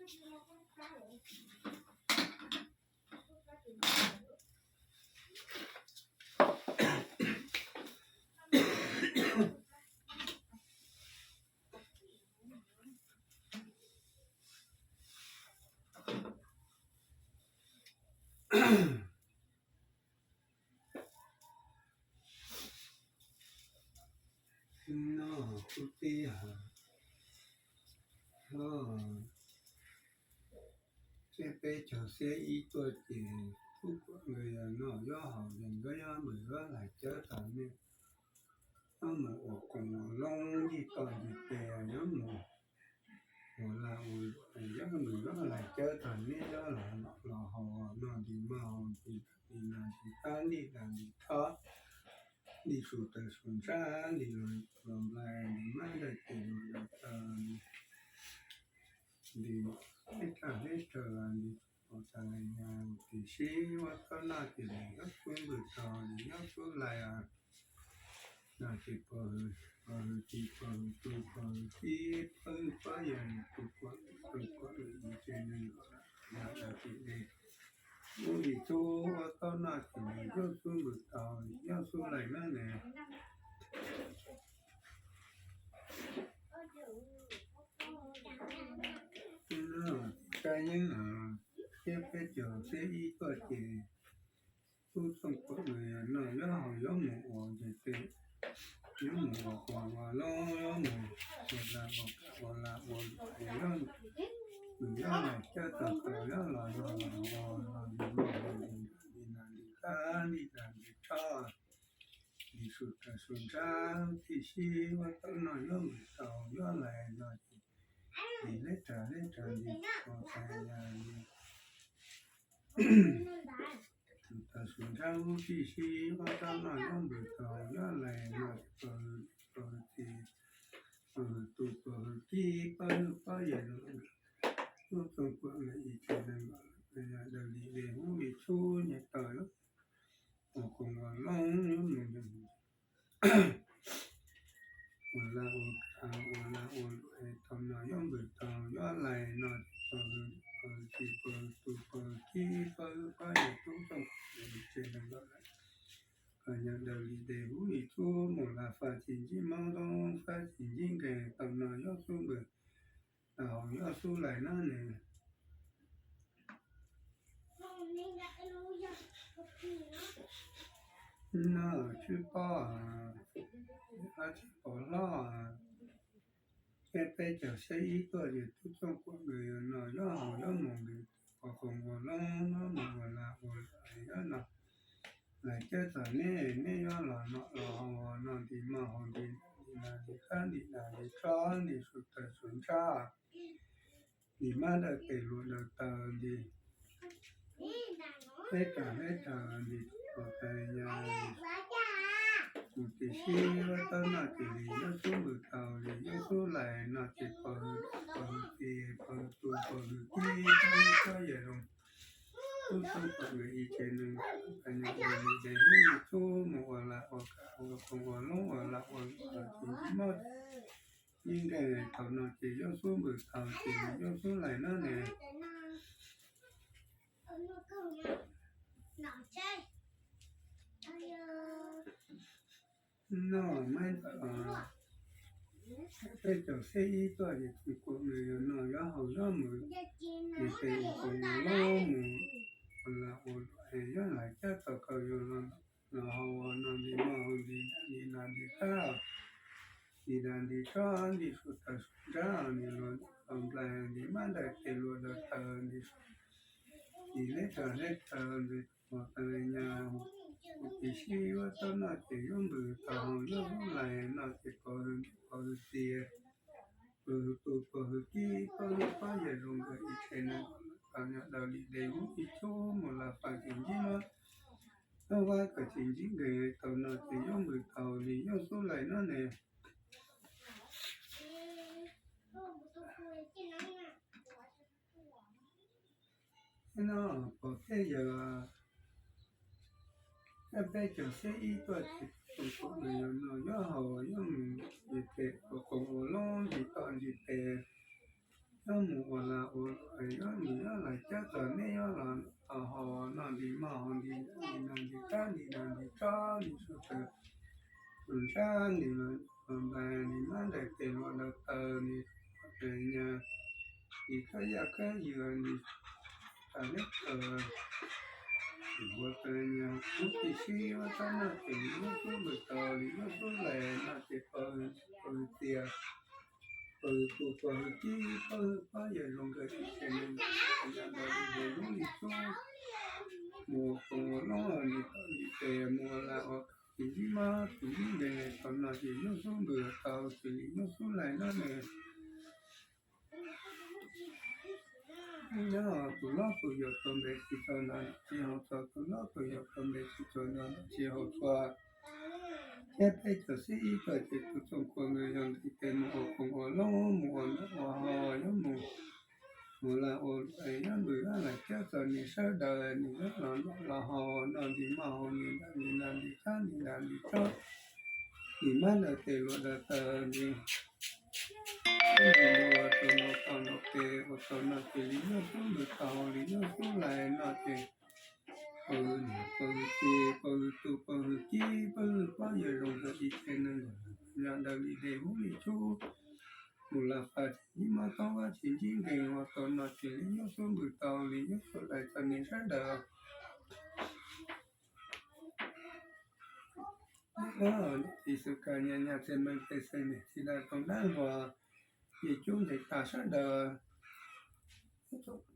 No kuv tij hlob tsiab peb caug xiab ib tuaj ces tub kuam nkawd yog noj zaub haus ces nkawd yuav mus yuav lais cawb tog nej, yuav mus ua koos ua loob ncig toj ncig tes, yuav mus ua lag ua luam, yuav mus yuav lais cawb tog nej, yuav los noj los haus, noj nti maj haus nti, nti nas nti qab nti nas nti thob, nti su taws su ntsab, nti luas nplais, nti mab dawb tes luas dawb taws, nti hleb raj hleb raws, nti pos tas li, nti sib ua tau noj ces nti nyob xub npws tau, nti nyob xub lais no ces pos hwm, pos hwm tis, pos hwm tu, pos hwm tib, pab hwm pab yawg, tus kuam, tus kuam lwm yim tsev neeg los lawm, yog lawv tim li ub vim txhub ua tau noj ces nti nyob xub npws tau, nti nyob xub lais na ne. Tsa yeeb tsiab peb caug xiab ib tuaj ces tub Txooj Kuam no yuav haus yuav mus ua nti tes, yuav mus ua koos ua loob, yuav mus ua lag ua kam, ua lag ua luam, yuav mus yuav lais cawb tog kaw, yuav los noj los haus, nti maj nti nas nti qab nti nas nti thob, nti su taws su ntsab, tib sib ua tau noj yuav mus tau yuav lais no ces nti hleb raj hleb raws, nti pos tas li, nti su taws su ntsab, tib sib ua tau noj yuav mus tau yuav lais no ces pos hwm, pos hwm tis, pos hwm tu, pos hwm tib, pab hwm pab yawg, tub Txooj Kuam lwm yim tsev neeg los lawm, yog daws li dej hub li txhub nyiaj tawm lawm, ua koos ua loob yuav mus ua lag ua kam, ua lag ua luam, tau noj yuav mus tau yuav lais no ces pos hwm, pos hwm tis, pos hwm tu, pos hwm tib, pab hwm pab yawg, tub Txooj Kuam lwm yim tsev neeg los lawm, yog daws li dej hub li txhub, mus lam faj tsis ntsib mob, faj tsis ntsib nkeeg, tau noj yuav xub npws, tau haus yuav xub lais na ne. Noj tsib pob, tsib pob hlob, tsiab peb caug xiab ib tuaj ces tub Txooj Kuam nkawd yuav noj yuav haus yuav mus nti ua koos ua loob, yuav mus ua lag ua luam, yuav los lais cawb tog nej, nej yuav los noj los haus, noj nti maj haus nti, nti nas nti qab nti nas nti thob, nti su taws su ntsab, nti mab dawb tes luas dawb taws, nti hleb raj hleb raws, nti pos tas li, nti mus tib sib ua tau noj ces nti nyob xub npws tau, nti nyob xub lais no ces pos hwm, pos hwm tis, pos hwm tu, pos hwm tib, pab hwm pab yawg zoo, tub Txooj Kuam lwm yim tsev neeg los lawm, yog daws li dej hub li txhub, mus ua lag ua kam, ua koos ua loob, ua lag ua luam, tsis ntsib mob ntsib nkeeg, tau noj ces yuav xub npws tau ces yuav xub lais na ne. Noj mab ntawm peb caug xiab ib tuaj ces Txooj Kuam nws yuav noj yuav haus yuav mus, nws tes ua koos ua loob mus, ua lag ua luam, yuav lais cawb tog kaw yuav los haus, noj nti maj haus nti, nti nas nti qab, nti nas nti thob, nti su taws su ntsab, nti luas nplais, nti mab dawb tes luas dawb taws, nti hleb raj hleb raws, nti pos tas li, mus tib sib ua tau noj ces yuav mus tau haus yuav mus lais no ces pos hwm, pos hwm tis, pos hwm tu, pos hwm tib, pab hwm pab yawg zoo nkawd ib tsev neeg los lawm, tau nyob daws li dej hub li txhub, mus lam faj tsis ntsib mob, noj vab kawm tsis ntsib nkeeg, tau noj ces yuav mus tau li yuav xub lais na ne. Thiab no pom thiab yawg tsiab peb caug xiab ib tuaj ces tub Txooj Kuam nws yuav noj yuav haus yuav mus nti tes, ua koos ua loob nti toj nti tes, nyob mus ua lag ua luam, nyob mus nyob lais cab txog neb nyob los haus noj nti maj haus nti nti nag nti qab nti dag nti tsob nti su taws tus ntsab nti los nplais nti mab nplaim tes luas daws taws nti tes nyas nti kab yaj kab yws nti tas neb taws ua taws nyas hub ti sib ua tsob noj ces li nyob xub npws tau li nyob xub lais noj ces pawg pawg tias pawg tu pawg kib pawg pob yawg zoo nkawd ib txhia neeg nyob ntawd li lub li xub mus ua koos ua loob li tom li tes mus ua lag ua luam ib mab tus ib ntees tau no ces nyob xub npws tau ces li nyob xub lais nab ne. Nyob tus hlob tus yau tau npe tsis txog ntawd tsis haum txog, tus hlob tus yau tau npe tsis txog ntawd tsis haum txog. Thiab peb caug xib ib tuaj ces tus txooj kua nkawd yog nqis tes mus ua koos ua loob mus ua noj ua haus nyob mus ua lag ua luam nyob npws nyob lais cab txog niam sawv daws niam nyob los noj los haus noj nti maj haus nti dag nti nag nti qab nti dag nti tsob nti mab daws tes luas daws taws nti ua rau nraud tau nraud pes ua tau no ces li nyob xub npws tau li nyob xub lais no ces pawg niam pawg txiv pawg tu pawg kib pawg pob yawg zoo nkawd ib txhia neeg nyob ntawd li dej hub li xub mus lag fas tsis ntsib mob toob vab tsis ntsib nkeeg ua tau no ces li nyob xub npws tau li nyob xub lais txog niam sawv daws. Tsis xwm kag nyas nyas txiag meej pej xeem niam txiv dab toom dab nquag yim cub ntes tas sawv daws.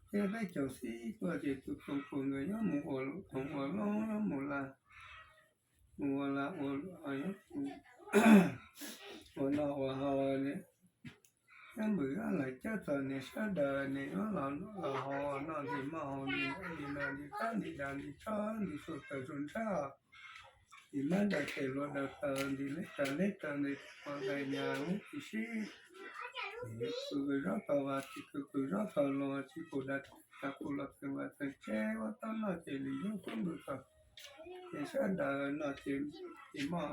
Thiab peb caug xib tuaj ces tus txooj kua nkawd nyob mus ua koos ua loob nyob mus lag mus ua lag ua luam nyob mus ua noj ua haus nyob npws nyob lais cab txog niam sawv daws niam nyob los noj los haus noj nti maj haus nti nag nti qab nti dag nti tsob nti su taws su ntsab nti mab daws tes luas daws taws nti leb taws leb taws nti ua dais nyas hub ti sib kws kws zaub tau vas tsis kws kws zaub tau luag tsis pum dag tsis pum los txeem vas txeem tsheb ua tau noj ces li nyob xub npws tau ces sawv daws noj ces li maj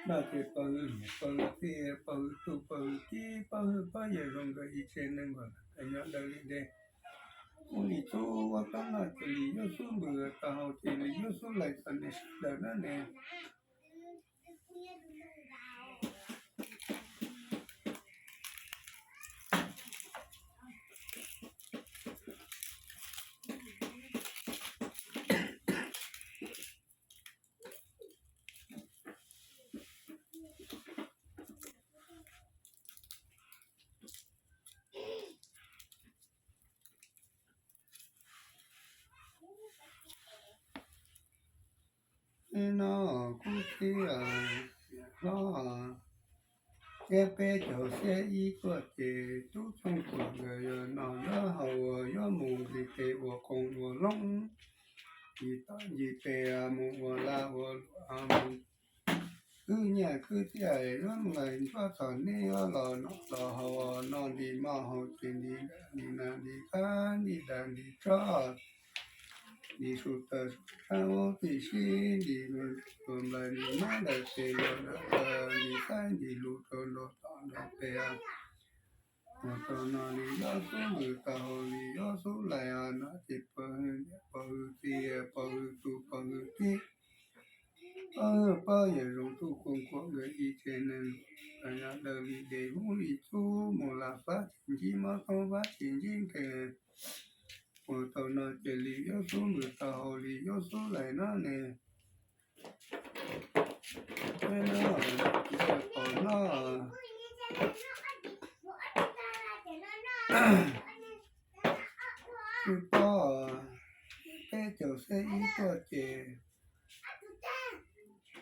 noj ces pawg niam pawg txiv pawg tu pawg kib pawg hwj pawg yawg zoo nkawd ib txhia neeg nkaus nyob ntawd li dej hub li xub ua tau noj ces li nyob xub npws tau haus ces li nyob xub lais txog niam sawv daws nab ne. Ib no kub tib hlob thiab peb caug xiab ib tuaj ces tub txooj kuam nkawd yog noj yuav haus yuav mus nqis tes ua koos ua loob, nqis tom nqis tes mus ua lag ua luam mus khwb nyiaj khwb txiaj yuav mus lais ncuab txog neb yuav los noj los haus noj nti maj haus ces nti nag nti qab nti dag nti tsob nti su taws su ntsab hub ti sib nti luag nplaim nti mab daws tes luas daws taws nti saib nti lus rau nraud tom nraud pes ua tau no li nyob xub npws tau haus li nyob xub lais no ces pawg niam pawg txiv pawg tu pawg kib pawg pob yawg zoo tub koos kuam nkawd ib txhia neeg nyob ntawd li dej hub li xub mus lag fab tsis ntsib mob toob vab tsis ntsib nkeeg ua tau no ces li nyob xub npws tau haus li nyob xub lais nab ne. Peb no, peb no, peb no, peb caug xeb ib tuaj ces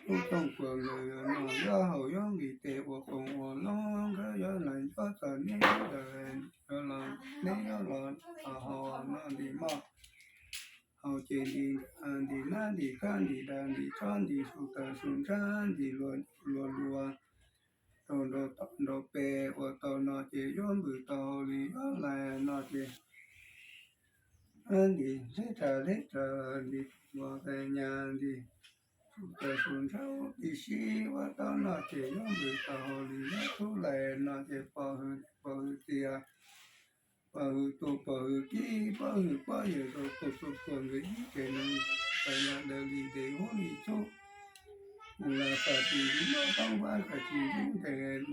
tub txooj kuam nkawd yuav noj yuav haus yuav nqis tes ua koos ua loob nkawd yuav lais ncuab txog neb yuav los neb yuav los haus noj nti maj haus ces nti nab nti qab nti dag nti tsob nti su taws su ntsab nti luag luag rau nraud tom nraud pes ua tau no ces yuav npws tau haus li yuav lais no ces nti hleb ras hleb ras nti ua nyas nti tus tawg tus ntshav huv tib si, ua tau no ces yuav npws tau hauj lwm yuav tub lais no ces pov hwm pov hwm tias, pov hwm tus pov hwm kib, pov hwm pob yawg zoo tus xu kuam nkawd ib tsev neeg, tawg nyob daws li dej huv li txhub, mus laj faj tsis ntsib, mob toob faj tsis ntsib ntev.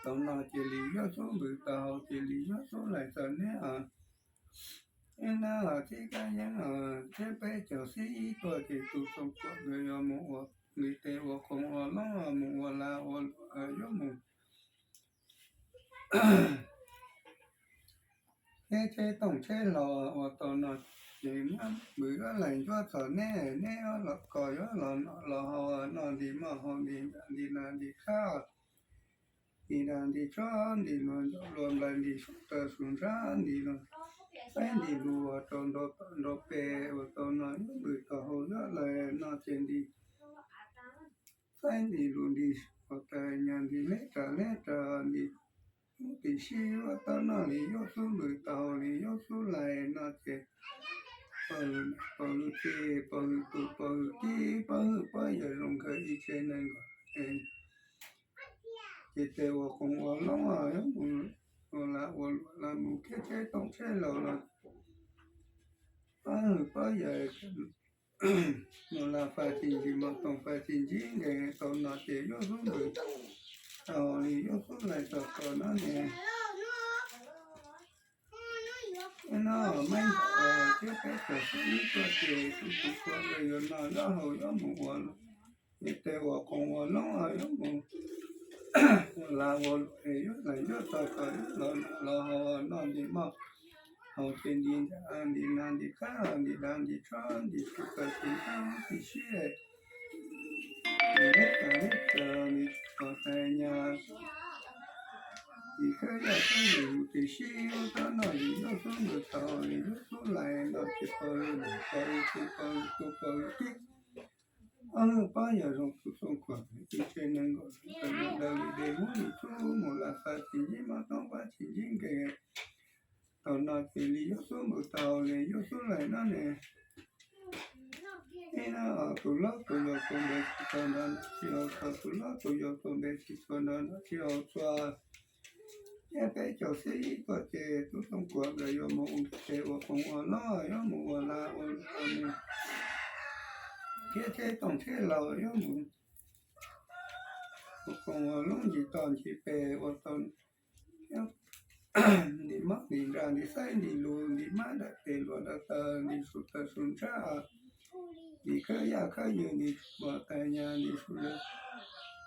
Tau no cia li yuav xub npws tau hauj, cia li yuav xub lais txog neb os. Ib hnub os thib kab yeeb os, thiab peb caug xib ib tuaj ces tus txoos kuam nkawd yuav mus ua li tes ua qoos ua loob, mus ua lag ua luam, yuav mus thiab tsheb tooj tsheb hlau. Ua tau no ces npws yuav lais ncuab txog neb, neb yuav los kos yuav los noj los haus, noj nti moj haus nti nram nti nas nti qab, nti dag nti tshob, nti luag ncauj luag nplaig, nti su tawg su ntshav, nti luag saib nti lus ua rau nrau tom nrau pes. Ua tau no yuav npws tau hauj yuav lais no ces nti saib nti lus nti ua tag nyas nti leb ras leb ras nti huv tib si, ua tau no li yuav xub npws tau li yuav xub lais no ces pov hwm pov hwm tes, pov hwm tus pov hwm kib, pov hwm pob yawg zoo nkawd ib tsev neeg nkaus. Ces tes ua qoos ua loob, yuav mus ua lag ua luam los mus thiab tsheb tooj tsheb hlau los, pov hwm pob yawg mus laj faj tsis ntsib, mus tooj faj tsis ntsib ntev. Tau no ces yuav xub npws tau li yuav xub lais txog koj no ne. Ib hnub meeb ntawm thiab peb caug xib ib tuaj ces tus txoos kuam nkawd yuav noj yuav haus yuav mus ua li tes ua qoos ua loob, yuav mus ua lag ua luam, yuav lais yuav txog koj yuav los noj los haus, noj nti moj haus tes nti nram nti nas nti qab, nti dag nti tshob, nti su tawg su ntshav huv tib si, nti leb ras leb ras nti ua tag nyas nti khawb yaj khawb yws huv tib si. Ua tau no li yuav xub npws tau li yuav xub lais no ces pov hwm pov hwm tus pov hwm kib, pov hwm pob yawg zoo tus txoos kuam nkawd ib tsev neeg nkaus, tawg nyob daws li dej huv li txhub, mus laj faj tsis ntsib, mob toob faj tsis ntsib ntev. Tau no ces li yuav xub npws tau li yuav xub lais no ne. Ib hnub tus hlob tus yau tus npe tsis txhua nrog nram tsis haus txhua, tus hlob tus yau tus npe tsis txhua nrog nram tsis haus txhua. Thiab peb caug xib ib tuaj ces tus txoos kuam nkawd yuav mus ua tes ua qoos ua loob, yuav mus ua lag ua luam mus thiab tsheb tooj tsheb hlau yuav mus ua qoos ua loob ncig toj ncig pes. Ua tau nti mob nti nra nti xaib nti lus nti mab dawm tes luag dawm taw nti su tawg su ntshav nti khawb yaj khawb yws nti ua tag nyas nti su lawm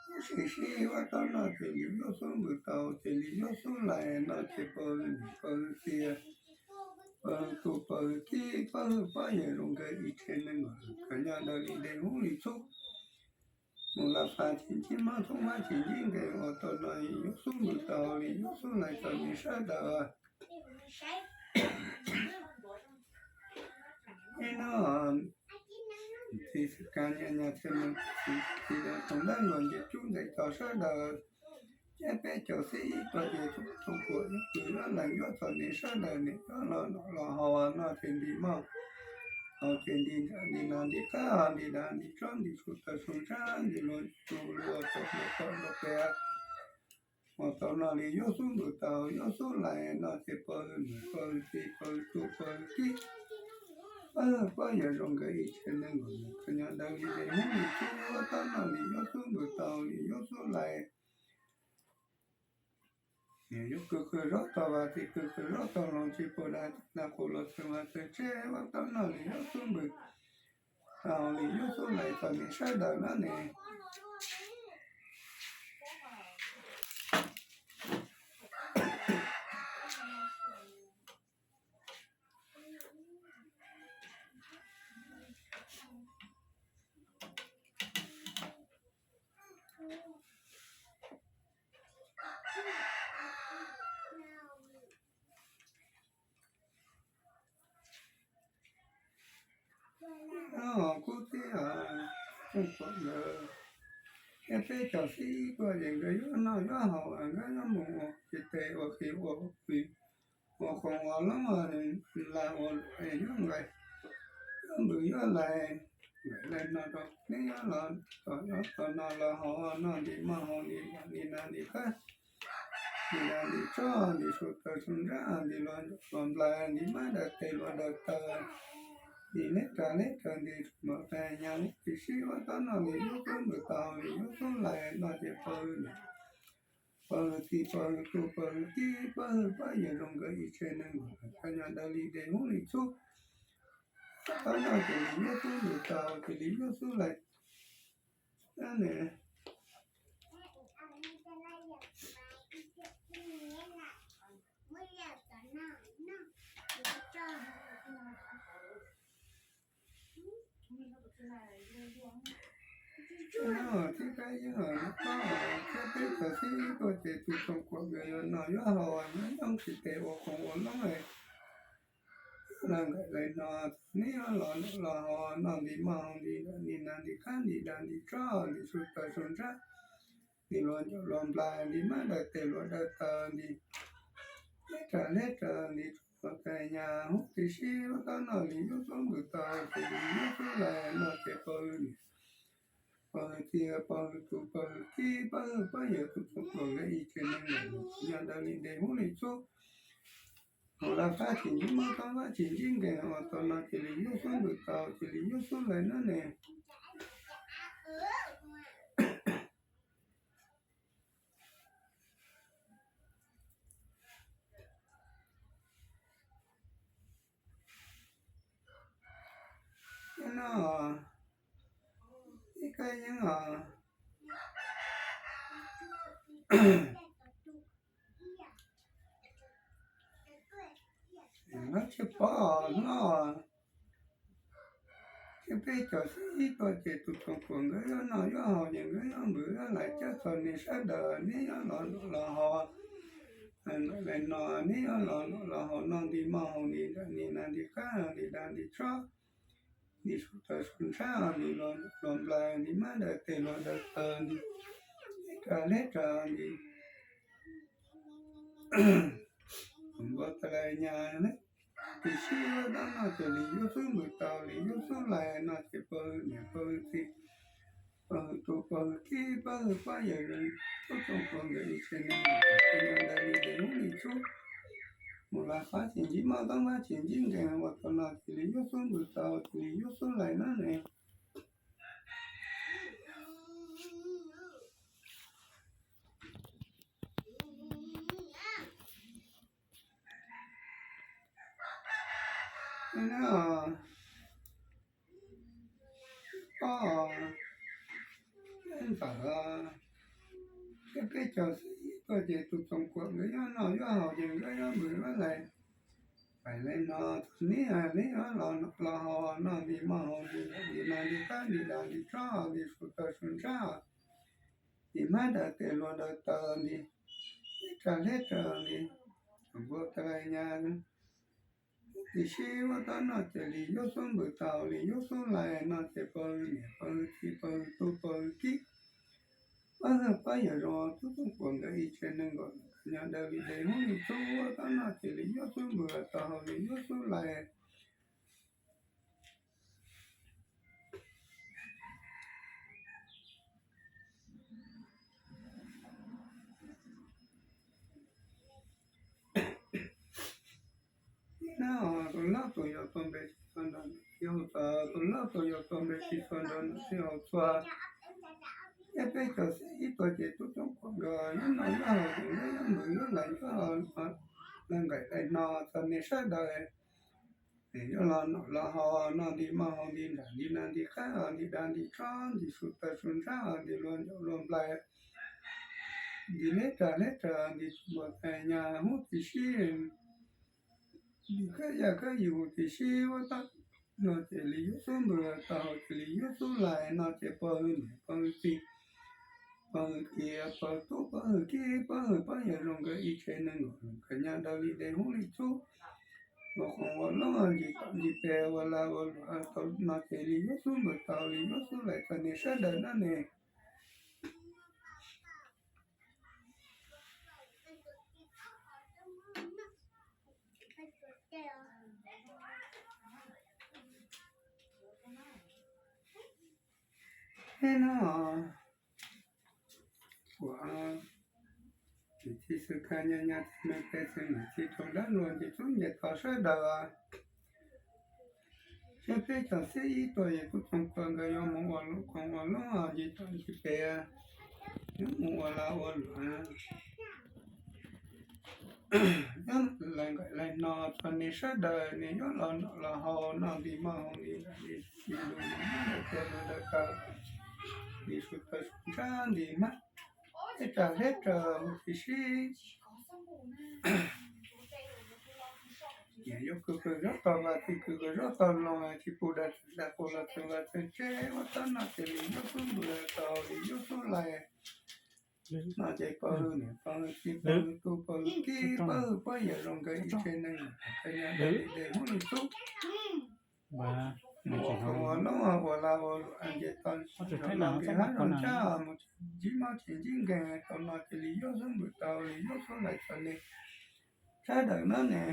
huv tib si. Ua tau no ces li yuav xub npws tau ces li yuav xub lais no ces pov hwm pov hwm tias, pov hwm tus pov hwm kib, pov hwm pob yawg zoo nkawd ib tsev neeg nkaus, tawg nyob daws li dej huv li txhub, mus laj faj tsis ntsib, mob toob faj tsis ntsib ntev. Ua tau no yuav xub npws tau li yuav xub lais txog nej sawv daws. Ib hnub txiv xwm kas niam nyas txhia mus txiv, txiv tus ntawd luag nce cub ntes tau sawv daws. Thiab peb caug xib ib tuaj ces tus txoos kuam yuav pw yuav lees yuav txog nej sawv daws, nej yuav los noj los haus, noj ces nti moj haus ces nti nram nti nas nti qab, nti dag nti tshob, nti su tawg su ntshav, nti luag ncauj luag nplaig, nti luag tom nrau pes. Ua tau no li yuav xub npws tau yuav xub lais no ces pov hwm pov hwm txiv pov hwm tus pov hwm kib, pov hwm pob yawg zoo nkawd ib tsev neeg nkaus, tawg nyob daws li dej huv li txhub. Ua tau no li yuav xub npws tau li yuav xub lais. Yuav kws qw zaub tau vas, tsis kws qw zaub tau hloov, tsis pum dag qus los txheem vaj txheem tsheb. Ua tau no li yuav xub npws tau li yuav xub lais txog nej sawv daws na ne. Kub tib txoos kuam nkawd thiab peb caug xib ib tuaj ces nkawd yuav noj yuav haus, nkawd yuav mus ua tsis tes ua qis ua qis, ua qoos ua loob, lag ua luam, yuav nqaij, yuav npws yuav lais, Nqaim dai no rau neb nyob los tom nyob tom no los haus noj nti moj haus nti nram nti nas nti qab, nti nas nti tsob, nti su taws su ntsab, nti luas ncaum luas nplais, nti mab daws tes luas daws taw, nti leb ras leb raws, nti npau tais nyas lub tib si ua tau noj li yub xub npws tau li yub xub lais noj ces paug niam, paug txiv, paug tub, paug tib, paug pab yawg zoo nkawd ib tse neeg nkaum, khaws nyo daws li dej hub li txhub. Tau noj ces li yub xub npws tau ces li yub xub lais. Ab ne, no thiab kab yeeb os, thiab peb cov xib hwb tuaj ces tus txoos kuam nkawd yuav noj yuav haus, nyob nyob tsis tes ua khoom ua loob. Nqaim dai no, neb yuav los noj los haus noj nti moj haus nti nram nti nas nti qab nti das nti tsob nti su taws su ntsab, nti luas ncaum luas nplais nti mab daws tes luas daws taw nti leb ras leb raws nti npau tais nyas hub tib si ua tau noj li yub xub npws tau ces li yub xub lais noj ces paug niam, paug txiv, paug tub, paug tib, paug pab yawg tus txoos kuam nkawd ib tse neeg nkaum, nyob daws li dej hub li txhub. Haus las fab tsis ntsib mob tob fab tsis ntsib nkeeg, ua tau no ces li yub xub npws tau ces li yub xub lais nab ne. Nyob no, ib kab yeeb os, hlob Tshiab Pov hlob, thiab peb cov xib hwb tuaj ces tus txoos kuam nkawd yuav noj yuav haus ces nkawd yuav npws yuav lais cab txog nej sawv daws, neb yuav los noj los haus. Nqaim dai no, neb yuav los noj los haus noj nti moj haus nti nram nti nas nti qab nti das nti tsob, nti su taws su ntsab, nti luas ncaum luas nplais, nti mab daws tes luas daws taw, nti leb ras leb raws, nti npau tais nyas lub tib si ua tau noj ces li yub xub npws tau li yub xub lais noj ces paug niam paug txiv, paug tub paug tib, paug pab yawg zoo nkawd ib tse neeg nkaum, khaws nyo daws li dej hub li txhub. Haus las fab tsis ntsib mob tob fab tsis ntsib nkeeg, ua tau no ces li yub xub npws tau ces li yub xub lais nab ne. Pov, ntxawm, thiab peb cov xib hwb tuaj ces tus txoos kuam nkawd yuav noj yuav haus ces nkawd yuav npws yuav lais. Nqaim dai no, neb, neb yuav los noj los haus noj nti moj haus nti nram nti nas nti qab nti das nti tsob nti su taws su ntsab, nti mab daws tes luas daws taw nti leb ras leb raws nti npau tais nyas lub tib si ua tau noj ces li yub xub npws tau li yub xub lais noj ces paug niam paug txiv paug tub paug tib, pab pab yawg zoo nkawd tus txoos kuam nkawd ib tse neeg nkaum, khaws nyo daws li dej hub li txhub ua tau noj ces li yub xub npws tau haus li yub xub lais. Nyob no, tus hlob tus yau tuaj npe tsis txog nrog nws txiv haus txuas, tus hlob tus yau tuaj npe tsis txog nrog nws txiv haus txuas. Thiab peb cov xib hwb tuaj ces tus txoos kuam nkawd yuav noj yuav haus ces nkawd yuav npws yuav lais yuav haus. Nqaim dai no txog nej sawv daws, neb yuav los noj los haus noj nti moj haus nti nram nti nas nti qab nti das nti tsob nti su taws su ntsab nti luas ncaum luas nplais, nti leb ras leb raws nti npau tais nyas hub tib si, nti khab yaj khab yus tib si ua tau noj ces li yub xub npws tau ces li yub xub lais noj ces paug niam paug txiv, paug txiv paug tub paug tib paug pab yawg zoo nkawd ib tse neeg nkaum, khaws nyo daws li dej hub li txhub. Ua khoom ua loob ncig tom ncig pes ua lag ua luam tau noj ces li yub xub npws tau li yub xub lais txog nej sawv daws nab ne. Thiab no, kuv tsis txi xwm kha nyab nyab txi me peb txi nam txi rau dab luag ces tub nce tau sawv daws. Thiab peb cov xib ib tuaj es kuj txoos kawg nkawd yuav mus ua lub koom ua lub nce tau nce pem, yuav mus ua lag ua luam. Nyob lawv nqaim lawv hno txog niag sawv daws niag nyob los noj los haus noj nti maj haus nti nram nti nti lus nti maj nram tua nram taw, nti su taw su ntsab nti hmab, ib tag hleb raws mus tib si. Niam yuav kws kws zaub tog vas txi kws kws zaub tog loo tsis pum dag dag qus los txeev vas txeev tsheb ua txob noj ces li yuav xub npws tau li yuav xub lais. No ces pov hwm niam pov hwm txiv pov hwm tub pov hwm kib pov hwm pov yawm zoo nkawd ib tsev neeg, qhov nyob deb deb hmoob li tub. Ua lub ua lag ua luam nce tau los nqis hab zoo ntsab mus ntsib mob tsis ntsib nkeeg tau no cia li yuav xub npws tau li yuav xub lais tau li sawv daws no ne.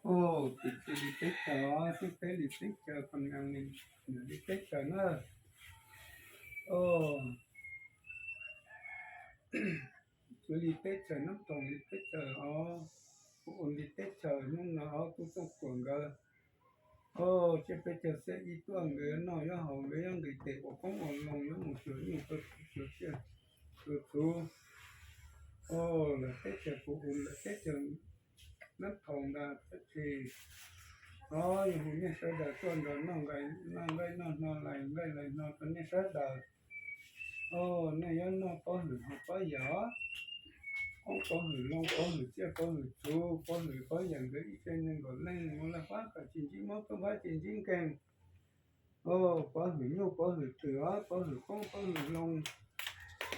Ua, tus txiv li teb chaws, xib peb li teb chaws, qhov nws li teb chaws na. Ua, tus li teb chaws Nab Thoom li teb chaws os, kuv ua li teb chaws hnub no ob tug Tooj Kuam nkawd. Ua, tsiab peb caug xeb ib tuaj nkawd yuav noj yuav haus nkawd yuav nqis tes ua qoob ua loo yuav mus xyuas nyuj xyuas tsiaj xyuas txhuv. Ua, lawv teb chaws kuv ua lawv teb chaws Nab Thoom ntag tab sis os yog hu nej sawv daws tuaj nrog noj nqaij noj hno lais nqaij lais hno rau nej sawv daws. Ua, nej yuav noj pov hwm haus pov yawm, qoob pov hwm loo pov hwm tsiaj pov hwm txhuv pov hwm pov yawm nkawd ib tsev neeg nkaum leej mus laj fab kom tsis ntsib mob tub fab tsis ntsib nkeeg. Ua, pov hwm nyuj pov hwm twm os pov hwm qoob pov hwm loo.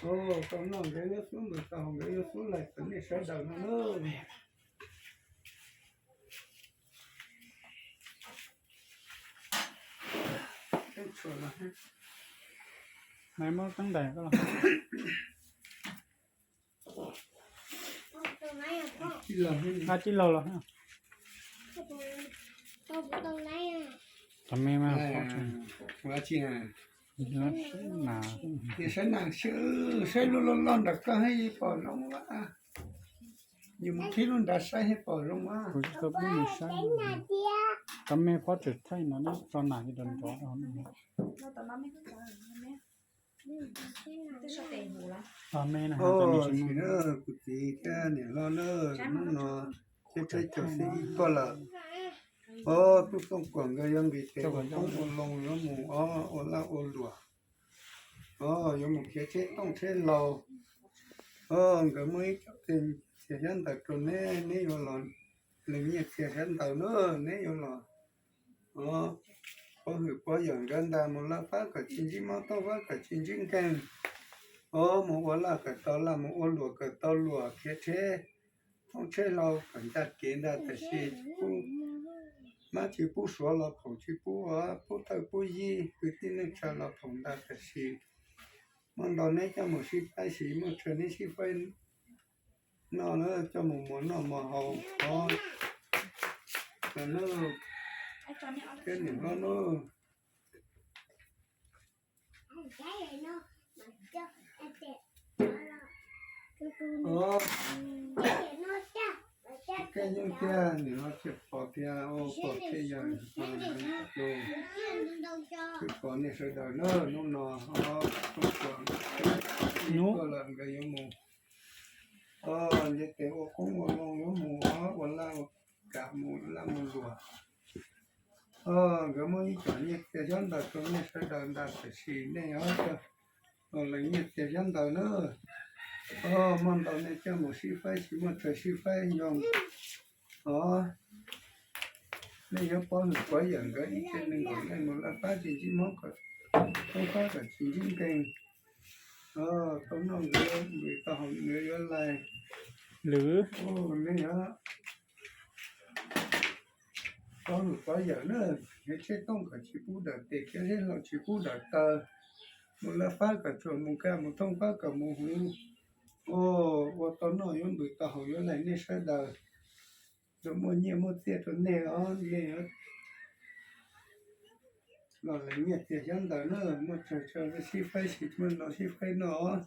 Ua, tau noj nkawd yuav xub npws tau haus nkawd yuav xub lais rau nej sawv daws no na. Maiv muab teeb ntais koj los. Tij laug los. Cov me mas, saib lub loj loj nram koj thiaj pom zoo a. Yus mus qhib lub nrad saib thiaj pom zoo a. Kuv tsis tau pub nws saib. Cov me pob tseem thaij no neb tso nas rau nrov. Kuv txiv thiab niam hlob na, hnub no peb peb caug xib ib tuaj lawm. Ob tug Tooj Kuam nkawd yuav nqis tes ua qoob ua loo yuav mus ob ua laj ua luam. Os, yuav mus khiav tsheb tooj tsheb hlau. Os, nkawd muaj ib co txiag xyab ntawv rau neb, neb yuav los lees nyiaj txiag xyab ntawv na, neb yuav los. Os, pov hwm pov yawm nkawd ntag, mus laj fab kom tsis ntsib mob, tauj fab kom tsis ntsib nkeeg. Os, mus ua laj kom tau laj, mus ua luam kom tau luam, khiav tsheb tooj tsheb hlau kom ncaj kev ntag, tab sis tsis pub mab tsis pub suav los phoom, tsis pub ua pub thawj pub yig, kwv tij neej tsa los phoom ntag, tab sis muaj ntau neb coj mus sib faib, sis muaj tsawg neb sib faib noj na, coj mus muas noj muas haus os. Thiab niam hlob na. Keej yeej tiag, niam hlob thiaj pom tiag, pom thiaj yog, thiaj pom nej sawv daws na, hnub no tuaj lawm nkawd yuav mus, nce tes ua qoob ua loo yuav mus ua laj ua kam, mus laj mus luam. Os, nkawd muaj ib co nyiaj txiag xyab ntawv rau nej sawv daws ntag, tab sis nej yuav lees nyiaj txiag xyab ntawv na. Os, muaj ntau nej coj mus sib faib, tsis muaj tsawg sib faib yoo. Os, nej yuav pov hwm pov yawm nkawd ib tsev neeg nkaum leej mus laj fab tsis ntsib mob, kom tauj fab kom tsis ntsib nkeeg. Os, tau noj nkawd nqis, tau haus nkawd yuav lais. Lwm, nej yuav Txob lus txob yawm na, yog tsheb tooj kom tsis pub dawm tes, thiab zeb hlau tsis pub dawm taw, mus lawv fab kom tsuas mus kaj, mus thooj fab kom mus huv. Ua tau noj yuav npws tau haus yuav laim nej sawv daws, yuav muaj nyiaj muaj txiaj rau nej os, nej yuav los laim nyiaj txiag xyab ntawv na, muaj tsawg tsawg sib faib sib, muaj no sib faib noj.